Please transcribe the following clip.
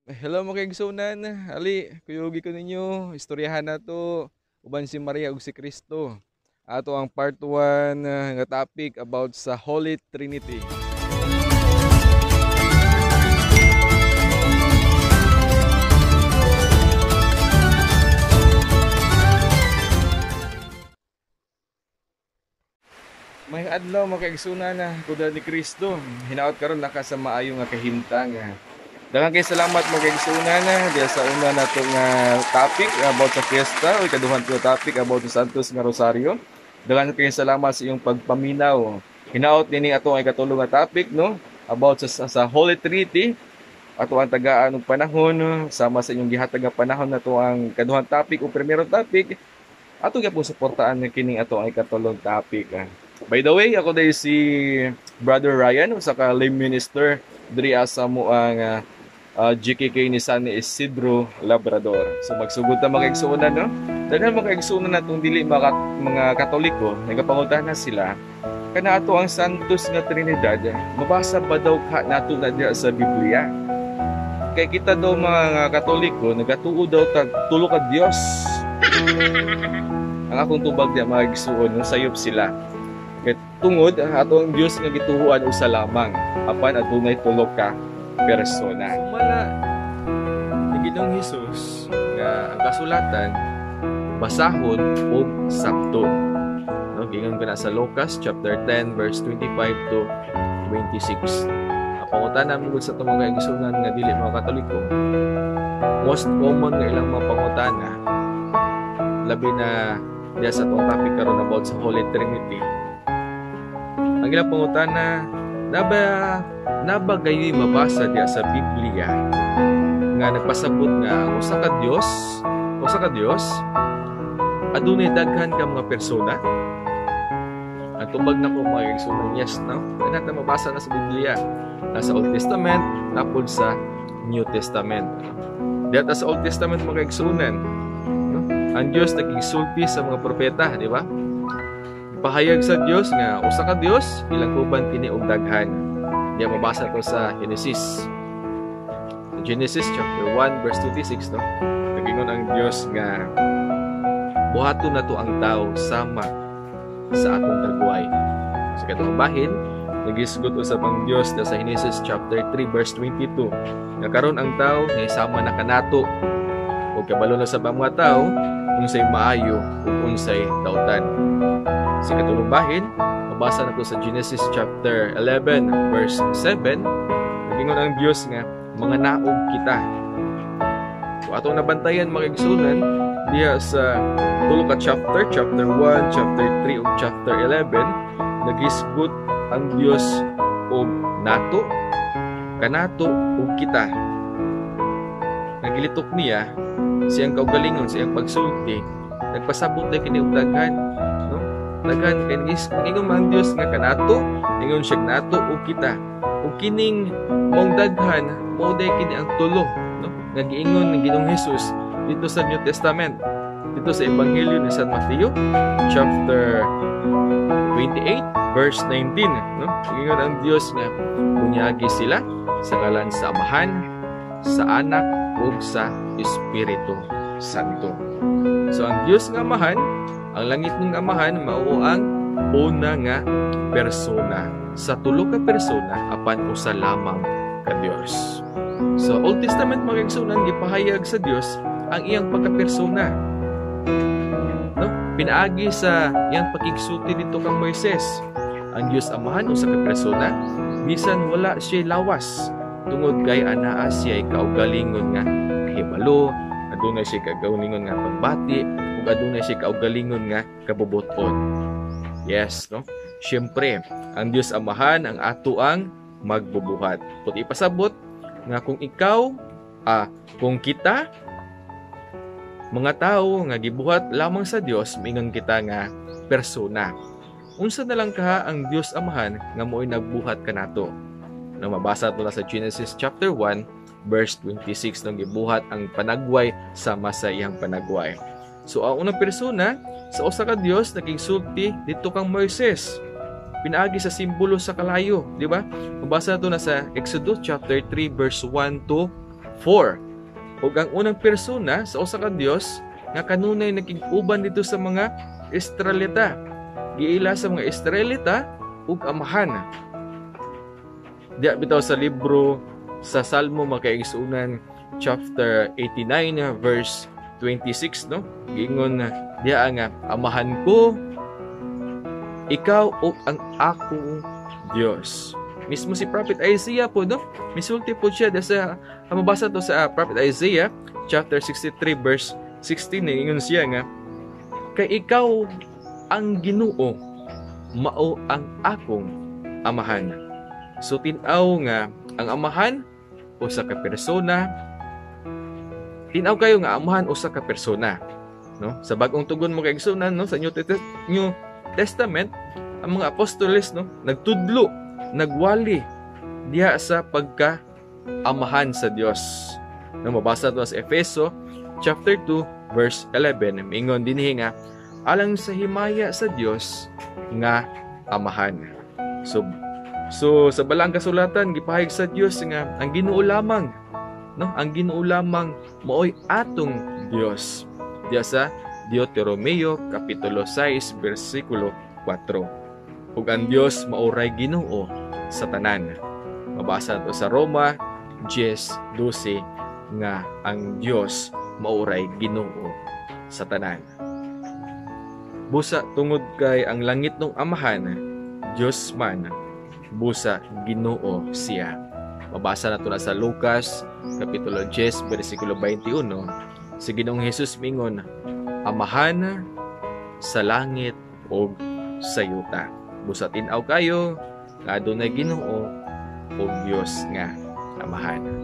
Hello mga kaigsunan, ali kuyugi ko ninyo, istoryahan nato uban si Maria ug si Kristo. Ato ang part 1 nga topic about sa Holy Trinity. May adlaw mga kaigsunan na kuda ni Kristo. Hinaot karon naka sa maayo nga kahimtang. Daghang kay salamat mga kaigsunan diha sa una nato nga topic about sa fiesta o ikaduhan to topic about sa Santos nga Rosario. Daghang kay salamat sa iyong pagpaminaw. Hinaot nini ato ang ikatulo nga topic, no, about sa Holy Trinity. Ato ang tagaan og panahon sama sa inyong gihatag nga panahon nato ang kaduhang topic o primerong topic. Ato gyapon suportaan kining ato ang ikatulong topic. By the way, ako dahil si Brother Ryan, usa ka lay minister diri sa muang GKK ni San Isidro Labrador. So magsugod ta mga igsuonan, no? Daghan mga igsuonan natong dili mga Katoliko, nagapangutahan na sila kana ato ang Santos nga Trinidad, mabasa ba daw ka nato na diha sa Biblia? Kay kita daw mga Katoliko nagatuo daw tag tulo ka Dios. Ang akong tubag diha mga igsuon, sayop sila. Kay tungod ato ang Dios nga gituhuan usa lamang, apan adunay tulo ka persona. Sumala ni Ginoong Hesus nga ang kasulatan basahon ug sakto. No, giingon kana sa Lucas chapter 10 verse 25 to 26. Ang pangutana mo sa atong mga igsuonan nga dili mga Katoliko, most common nga ilang mga pangutana labi na diha sa atong topic karon about sa Holy Trinity. Ang ilang pangutana, naba gayoy mabasa diha sa Biblia nga nagpasabot nga ang usa ka Dios adunay daghan ka mga persona? Ang tubag nako mga igsuon, yes, no? Kaya natin mabasa na sa Biblia, nasa Old Testament tapos sa New Testament. Diha sa Old Testament mga igsuonan, no? Ang Dios nagigsulti sa mga propeta, di ba? Pahayag sa Dios nga usa ka Dios ilang uban kini og daghan. Diya mabasa to sa Genesis. Sa Genesis chapter 1 verse 26, no? Nagingon ang Dios nga buhaton nato ang tao sama sa atong tagway. Sa katong bahin, nagisgot usab ang Dios na sa Genesis chapter 3 verse 22 nga karon ang tao nga sama na kanato ug kabalo na sa mga tao unsay maayo ug unsay dautan. Sa katulong bahin, mabasa na to sa Genesis chapter 11 verse 7, nagingon ang Dios nga mga naog kita. So atong nabantayan mga igsunan diha sa tulo ka chapter, chapter 1, chapter 3 ug chapter 11, nagisgot ang Dios og nato, kanato ug kita. Nagilitok niya siyang kaugalingon, siyang pagsulti, nagpasabot na kini og daghan, no? Daghan kay ingon man ang Dios nga kanato, ingon siya nato ug kita. Ug kining maong daghan, mao day kini ang tulo, no? Nga giingon ni Ginoong Hesus dito sa New Testament, dito sa Ebanghelyo ni San Mateo chapter 28 verse 19, no? Ingon ang Dios nga bunyagi sila sa ngalan sa Amahan, sa Anak ug sa Espiritu Santo. So ang Dios nga Amahan, ang langit ng Amahan mao ang una nga persona sa tulo ka persona apan usa lamang ka Dios. Sa Old Testament mga igsuonan, gipahayag sa Dios ang iyang pagkapersona, no? Pinaagi sa iyang pakigsulti dito kang Moises. Ang Dios Amahan usa ka persona bisan wala siya lawas tungod kay anaa siya kaugalingon nga kahibalo, adunay siya kaugalingon nga pagbati, ug adunay siya kaugalingon nga kabubuton. Yes, no? Siyempre, ang Dios Amahan ang ato ang magbubuhat. Put ipasabot nga kung ikaw, kung kita mga tao nga gibuhat lamang sa Dios, mingon kita nga persona. Unsa na lang kaha ang Dios Amahan nga mo'y nagbuhat kanato? Nang mabasa to sa Genesis chapter 1 verse 26, nang gibuhat ang panagway sama sa iyang panagway. So ang unang persona sa usa ka Dios nagigsulti dito kang Moises. Pinaagi sa simbolo sa kalayo, di ba? Mabasa to na sa Exodus chapter 3 verse 1 to 4. Ug ang unang persona sa usa ka Dios nga kanunay nakig-uban dito sa mga Israelita. Giila sa mga Israelita ug Amahan. Diya bitaw sa libro sa Salmo, mga kaigsuonan, chapter 89 verse 26, no, giingon diya nga, "Amahan ko ikaw ug ang akong Dios." Mismo si Prophet Isaiah po, no, misulti po siya sa mabasa to sa Prophet Isaiah chapter 63 verse 16. Ingon siya nga, "Kay ikaw ang Ginoo, mao ang akong Amahan." So tin-aw nga ang Amahan usa ka persona. Tin-aw kayo nga Amahan usa ka persona, no? Sa Bagong Tugon, mga kaigsuonan, no, sa New Testament, ang mga apostoles, no, nagtudlo, nagwali diha sa pagka Amahan sa Dios. No, mabasa to sa Efeso chapter 2 verse 11. Ingon dinhi nga alang sa himaya sa Dios nga Amahan. So sa Balaang Kasulatan, gipahayag sa Dios nga ang Ginoo lamang, no, ang Ginoo lamang maoy atong Dios. Diya sa Deuteronomio kapitulo 6 bersikulo 4. Ug ang Dios maoray Ginoo sa tanan. Mabasa to sa Roma 10:12 nga ang Dios maoray Ginoo sa tanan. Busa tungod kay ang langit ng Amahan, Dios man, busa Ginoo siya. Mabasa na to na sa Lucas kapitulo 10 bersikulo 21. Si Ginoong Hesus mingon, "Amahan sa langit ug sa yuta." Busa tin-aw kayo nga adunay Ginoo ug Dios nga Amahan.